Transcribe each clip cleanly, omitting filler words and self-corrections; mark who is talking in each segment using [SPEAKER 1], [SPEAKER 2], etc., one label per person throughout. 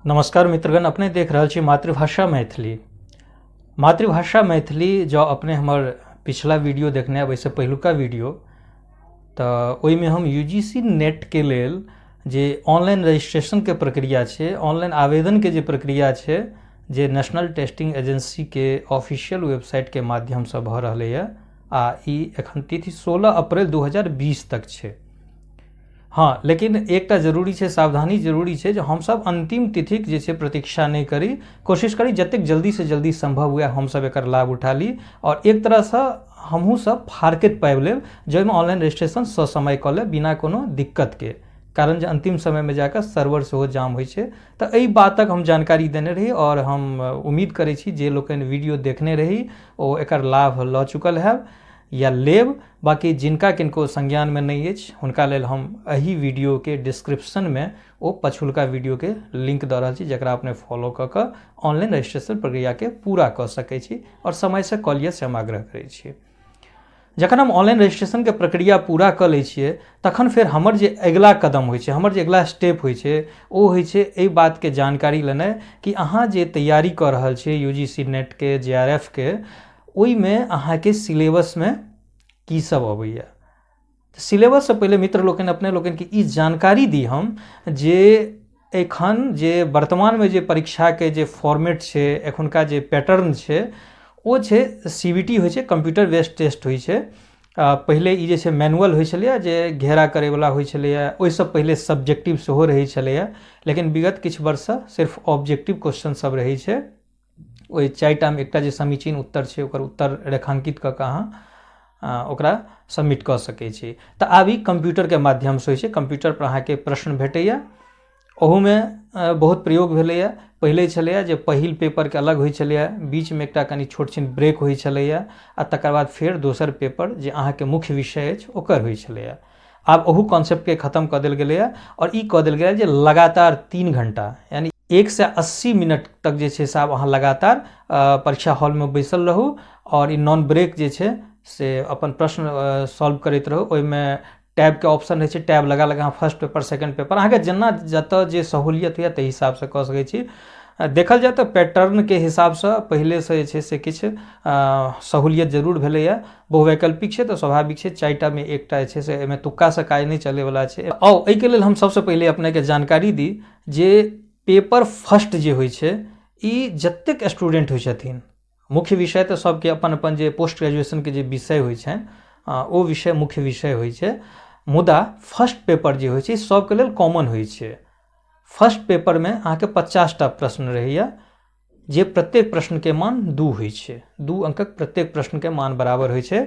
[SPEAKER 1] नमस्कार मित्रगण, अपने देख रहल छी मातृभाषा मैथिली। मातृभाषा मैथिली जँ अपने हमर पिछला वीडियो देखने हेब, एहिसँ पहिलुका वीडियो, तऽ ओहिमे हम UGC नेटके लेल जे ऑनलाइन रजिस्ट्रेशनके प्रक्रिया छै, ऑनलाइन आवेदनके जे प्रक्रिया छै, जे नेशनल टेस्टिंग एजेंसीके ऑफिशियल वेबसाइटके माध्यमसँ भऽ रहलैए, आ ई एखन तिथि 16 अप्रैल 2020 तक छै। हँ, लेकिन एकटा जरूरी छै, सावधानी जरूरी छै जे हमसभ अन्तिम तिथिक जे छै प्रतीक्षा नहि करी, कोशिश करी जतेक जल्दीसँ जल्दी सम्भव हुए हमसभ एकर लाभ उठा ली आओर एक तरहसँ हमहूँ सब फारकत पाबि लेब जाहिमे ऑनलाइन रजिस्ट्रेशन ससमय कऽ लेब बिना कोनो दिक्कतके, कारण जे अन्तिम समयमे जाकऽ सर्वर सेहो जाम होइ छै। तऽ एहि बातक हम जानकारी देने रही आओर हम उम्मीद करै छी जे लोकनि वीडियो देखने रही ओ एकर लाभ लऽ चुकल हैब या लेब। बाँकी जिनका किनको संज्ञानमे नहि अछि हुनका लेल हम एहि वीडियोके डिस्क्रिप्शनमे ओ पछुलका वीडियोके लिंक दऽ रहल छी, जकरा अपने फॉलो कऽ कऽ ऑनलाइन रजिस्ट्रेशन प्रक्रियाके पूरा कऽ सकै छी आओर समयसँ कऽ लिअ से हम आग्रह करै छी। जखन हम ऑनलाइन रजिस्ट्रेशनके प्रक्रिया पूरा कऽ लै छियै तखन फेर हमर जे अगिला कदम होइ छै, हमर जे अगिला स्टेप होइ छै, ओ होइ छै एहि बातके जानकारी लेनाइ कि अहाँ जे तैयारी कऽ रहल छियै UGC नेटके, JRF के, ओहिमे अहाँके सिलेबसमे की सब अबैया। सिलेबससँ पहिले मित्र लोकनि, अपने लोकनिके ई जानकारी दी हम जे एखन जे वर्तमानमे जे परीक्षाके जे फॉर्मेट छै, एखुनका जे पैटर्न छै, ओ छै CBT होइ छै, कम्प्यूटर बेस्ड टेस्ट होइ छै। पहिले ई जे छै मैनुअल होइ छलैए, जे घेरा करैवला होइ छलैए, ओहिसँ पहिले सब्जेक्टिव सेहो रहै छलैए, लेकिन विगत किछु वर्षसँ सिर्फ ऑब्जेक्टिव क्वेश्चन सब रहै छै। ओहि चारिटामे एकटा जे समीचीन उत्तर छै ओकर उत्तर रेखाङ्कित कऽ कऽ अहाँ ओकरा सबमिट कऽ सकै छी। तऽ आब ई कम्प्यूटरके माध्यमसँ होइ छै, कम्प्यूटरपर अहाँके प्रश्न भेटैए। ओहूमे बहुत प्रयोग भेलैए। पहिले छलैए जे पहिल पेपरके अलग होइ छलैए, बीचमे एकटा कनि छोट छिन ब्रेक होइ छलैए आ तकर बाद फेर दोसर पेपर जे अहाँके मुख्य विषय अछि ओकर होइ छलैए। आब ओहू कॉन्सेप्टके खतम कऽ देल गेलैए आओर ई कऽ देल गेलैए जे लगातार 3 घण्टा यानि 180 मिनट तक जे छै से आब अहाँ लगातार परीक्षा हॉलमे बैसल रहू आओर ई नॉन ब्रेक जे छै से अपन प्रश्न सॉल्व करैत रहू। ओहिमे टैबके ऑप्शन रहै छै, टैब लगा लगा अहाँ फर्स्ट पेपर सेकंड पेपर अहाँके जेना जतऽ जे सहूलियत होइए ताहि हिसाबसँ कऽ सकै छी। देखल जाय तऽ पैटर्नके हिसाबसँ पहिलेसँ जे छै से किछु सहूलियत जरूर भेलैए। बहुवैकल्पिक छै तऽ स्वाभाविक छै 4टामे एकटा जे छै से एहिमे तुक्कासँ काज नहि चलैवला छै। आउ एहिके लेल हम सबसँ पहिले अपनेके जानकारी दी जे पेपर फर्स्ट जे होइ छै ई जतेक स्टूडेंट होइ छथिन, मुख्य विषय तऽ सबके अपन अपन जे पोस्ट ग्रेजुएशनके जे विषय होइ छनि ओ विषय मुख्य विषय होइ छै, मुदा फर्स्ट पेपर जे होइ छै सबके लेल कॉमन होइ छै। फर्स्ट पेपरमे अहाँके 50टा प्रश्न रहैए, जे प्रत्येक प्रश्नके मान 2 होइ छै, 2 अंकक प्रत्येक प्रश्नके मान बराबर होइ छै,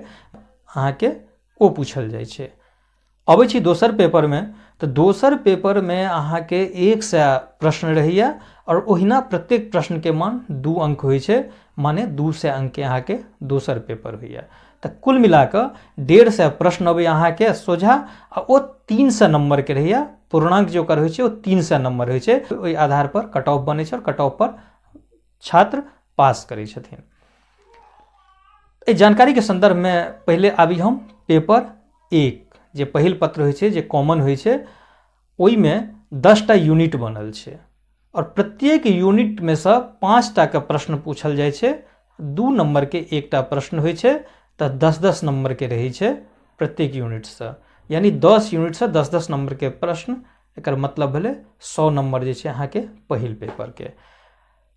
[SPEAKER 1] अहाँके ओ पूछल जाइ छै। अबै छी दोसर पेपरमे, तऽ दोसर पेपरमे अहाँके 100 प्रश्न रहैए आओर ओहिना प्रत्येक प्रश्नके मान 2 अंक होइ छै, माने 200 अंकके अहाँके दोसर पेपर होइए। तऽ कुल मिलाकऽ 150 प्रश्न अबैए अहाँके सोझा आ ओ 300 नम्बरके रहैए। पूर्णांक जे ओकर होइ छै ओ 300 नम्बर होइ छै। ओहि आधारपर कट ऑफ बनै छै आओर कट ऑफ पर छात्र पास करै छथिन। एहि जानकारीके सन्दर्भमे पहिले आबी हम पेपर 1 जे पहिल पत्र होइ छै, जे कॉमन होइ छै, ओहिमे 10टा यूनिट बनल छै आओर प्रत्येक यूनिटमे सँ 5टाके प्रश्न पूछल जाइ छै। 2 नम्बरके एकटा प्रश्न होइ छै, तऽ 10-10 नम्बरके रहै छै प्रत्येक यूनिटसँ, यानि 10 यूनिटसँ 10-10 नम्बरके प्रश्न। एकर मतलब भेलै 100 नम्बर जे छै अहाँके पहिल पेपरके।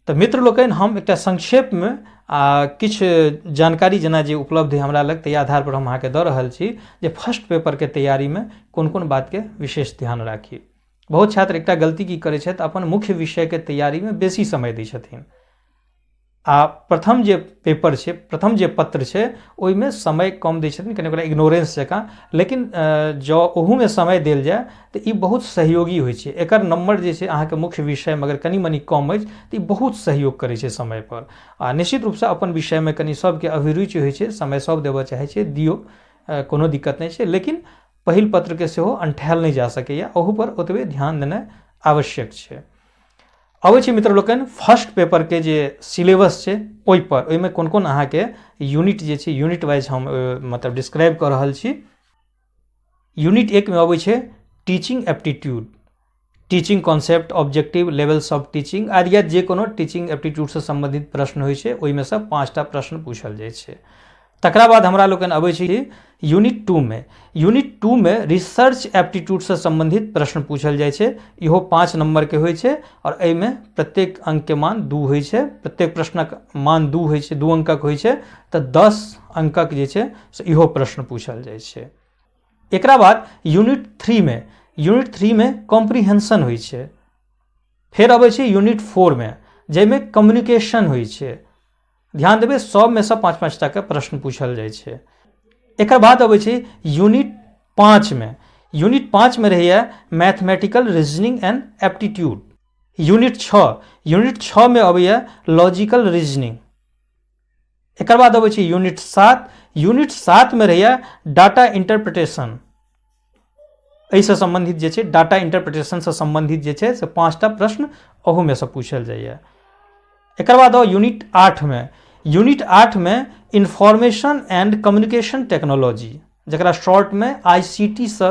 [SPEAKER 1] तऽ मित्र लोकनि, हम एकटा संक्षेपमे आ किछु जानकारी जेना जे उपलब्ध हमरा लग ताहि आधारपर हम अहाँके दऽ रहल छी जे फर्स्ट पेपरके तैयारीमे कोन कोन बातके विशेष ध्यान राखी। बहुत छात्र एकटा गलती की करै छथि, अपन मुख्य विषयके तैयारीमे बेसी समय दै छथिन आ प्रथम जे पेपर छै, प्रथम जे पत्र छै, ओहिमे समय कम दै छथिन, कनि ओकरा इग्नोरेंस जकाँ। लेकिन जँ ओहूमे समय देल जाय तऽ ई बहुत सहयोगी होइ छै। एकर नम्बर जे छै अहाँके मुख्य विषयमे अगर कनि मनि कम अछि तऽ ई बहुत सहयोग करै छै समयपर। आ निश्चित रूपसँ अपन विषयमे कनि सभके अभिरुचि होइ छै, समय सभ देबऽ चाहै छै, दियौ, कोनो दिक्कत नहि छै, लेकिन पहिल पत्रके सेहो अनठायल नहि जा सकैए, ओहूपर ओतबे ध्यान देनाइ आवश्यक छै। अबै छी मित्र लोकनि फर्स्ट पेपरके जे सिलेबस छै ओहिपर, ओहिमे कोन कोन अहाँके यूनिट जे छै यूनिट वाइज हम मतलब डिस्क्राइब कऽ रहल छी। यूनिट 1 मे अबै छै teaching aptitude. Teaching concept, objective, levels of teaching आदि या जे कोनो टीचिंग एप्टीट्यूडसँ सम्बन्धित प्रश्न होइ छै ओहिमे सँ 5टा प्रश्न पूछल जाइ छै। तकरा बाद हमरा लोकनि अबै छी यूनिट 2 मे। यूनिट 2 मे रिसर्च एप्टीट्यूडसँ सम्बन्धित प्रश्न पूछल जाइ छै। इहो 5 नम्बरके होइ छै आओर एहिमे प्रत्येक अंकके मान 2 होइ छै। प्रत्येक प्रश्नक मान 2 होइ छै, 2 अंकक होइ छै, तऽ 10 अंकक जे छै से इहो प्रश्न पूछल जाइ छै। एकरा बाद यूनिट 3 मे, यूनिट 3 मे कॉम्प्रीहेंशन होइ छै। फेर अबै छै यूनिट 4 मे, जाहिमे कम्युनिकेशन होइ छै। ध्यान देबै, सबमे सँ 5-5 टाके प्रश्न पूछल जाइ छै। एकर बाद अबै छै यूनिट 5 मे। यूनिट 5 मे रहैए mathematical reasoning and aptitude. Unit 6, unit 6 मे अबैए लॉजिकल रीजनिंग। एकर बाद अबै छै यूनिट 7। यूनिट 7 मे रहैए डाटा इंटरप्रिटेशन। एहिसँ सम्बन्धित जे छै, डाटा इंटरप्रिटेशनसँ सम्बन्धित जे छै से 5टा प्रश्न अहूमे सँ पूछल जाइए। एकर बाद आउ यूनिट 8 मे। यूनिट 8 मे इन्फॉर्मेशन एंड कम्युनिकेशन टेक्नोलॉजी, जकरा शॉर्टमे आईसीटी सँ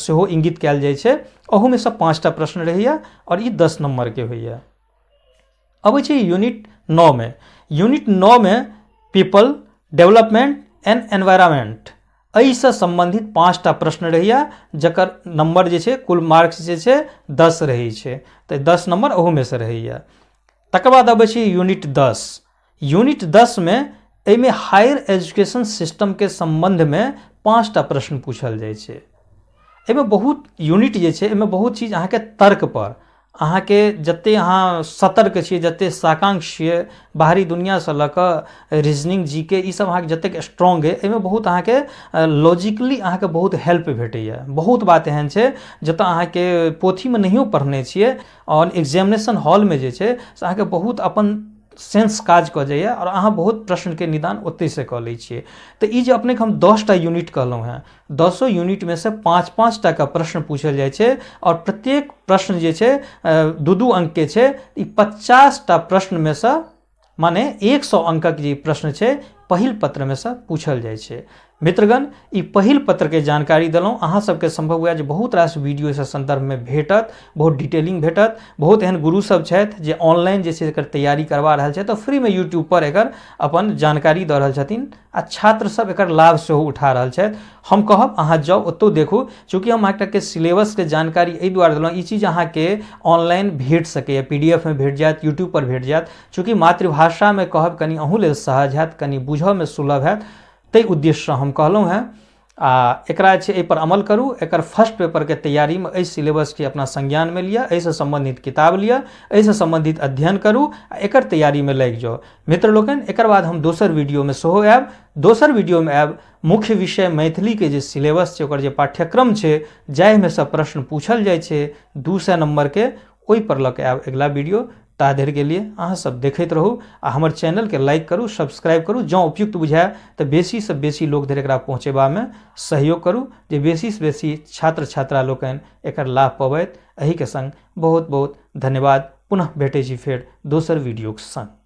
[SPEAKER 1] सेहो इंगित कयल जाइ छै, अहूमे सँ 5टा प्रश्न रहैए आओर ई 10 नम्बरके होइए। अबै छै यूनिट 9 मे। यूनिट 9 मे पीपल डेवलपमेंट एंड एनवायरमेंट, एहिसँ सम्बन्धित 5टा प्रश्न रहैए, जकर नम्बर जे छै, कुल मार्क्स जे छै 10 रहै छै, तऽ 10 नम्बर ओहूमे सँ रहैए। तकर बाद अबै छै यूनिट 10। यूनिट 10 मे एहिमे हायर एजुकेशन सिस्टमके सम्बन्धमे 5टा प्रश्न पूछल जाइ छै। एहिमे बहुत यूनिट जे छै, एहिमे बहुत चीज अहाँके तर्क पर, अहाँके जते अहाँ सतर्क छियै, जते साकांक्ष छियै, बाहरी दुनिआसँ लऽ कऽ रीजनिंग, जीके ई सब अहाँके जतेक स्ट्रॉन्ग अइ, एहिमे बहुत अहाँके लॉजिकली अहाँके बहुत हेल्प भेटैए। बहुत बात एहन छै जतऽ अहाँके पोथीमे नहियो पढ़ने छियै आओर एग्जामिनेशन हॉलमे जे छै से अहाँके बहुत अपन सेंस काज कऽ जाइए आओर अहाँ बहुत प्रश्नके निदान ओतहिसँ कऽ लै छियै। तऽ ई जे अपनेके हम 10टा यूनिट कहलहुँ हेँ, दसो यूनिटमे से 5-5 टाके प्रश्न पूछल जाइ छै आओर प्रत्येक प्रश्न जे छै 2-2 अंकके छै। ई 50टा प्रश्नमे सँ, माने 100 अंकक जे प्रश्न छै, पहिल पत्रमे सँ पूछल जाइ छै। मित्रगण, ई पहिल पत्रके जानकारी देलहुँ। अहाँ सबके सम्भव हुए जे बहुत रास वीडियो एहि सन्दर्भमे भेटत, बहुत डिटेलिंग भेटत। बहुत एहन गुरु सब छथि जे ऑनलाइन जे छै एकर तैयारी करवा रहल छथि, तऽ फ्रीमे यूट्यूब पर एकर अपन जानकारी दऽ रहल छथिन आ छात्र सब एकर लाभ सेहो उठा रहल छथि। हम कहब, अहाँ जाउ, ओतौ देखू। चूँकि हम अहाँके सिलेबसके जानकारी एहि दुआरे देलहुँ, ई चीज अहाँके ऑनलाइन भेट सकैए, पीडीएफमे भेट जायत, यूट्यूब पर भेट जायत। चूँकि मातृभाषामे कहब कनि अहूँ लेल सहज हैत, कनि बुझऽमे सुलभ हैत, ताहि उद्देश्यसँ हम कहलहुँ हेँ। आ एकरा छै एहिपर अमल करू। एकर फर्स्ट पेपरके तैयारीमे एहि सिलेबसके अपना संज्ञानमे लिअ, एहिसँ सम्बन्धित किताब लिअ, एहिसँ सम्बन्धित अध्ययन करू आ एकर तैयारीमे लागि जाउ। मित्र लोकनि, एकर बाद हम दोसर वीडियोमे सेहो आयब। दोसर वीडियोमे आयब मुख्य विषय मैथिलीके जे सिलेबस छै, ओकर जे पाठ्यक्रम छै, जाहिमे सँ प्रश्न पूछल जाइ छै 200 नम्बरके, ओहिपर लऽ कऽ आयब अगिला वीडियो। ता धरिके लिए अहाँ सब देखैत रहू आ हमर चैनलके लाइक करू, सब्सक्राइब करू। जँ उपयुक्त बुझाय तऽ बेसीसँ बेसी लोक धरि एकरा पहुँचेबामे सहयोग करू, जे बेसीसँ बेसी छात्र छात्रा लोकनि एकर लाभ पबथि। एहिके संग बहुत बहुत धन्यवाद। पुनः भेटै छी फेर दोसर वीडियोके संग।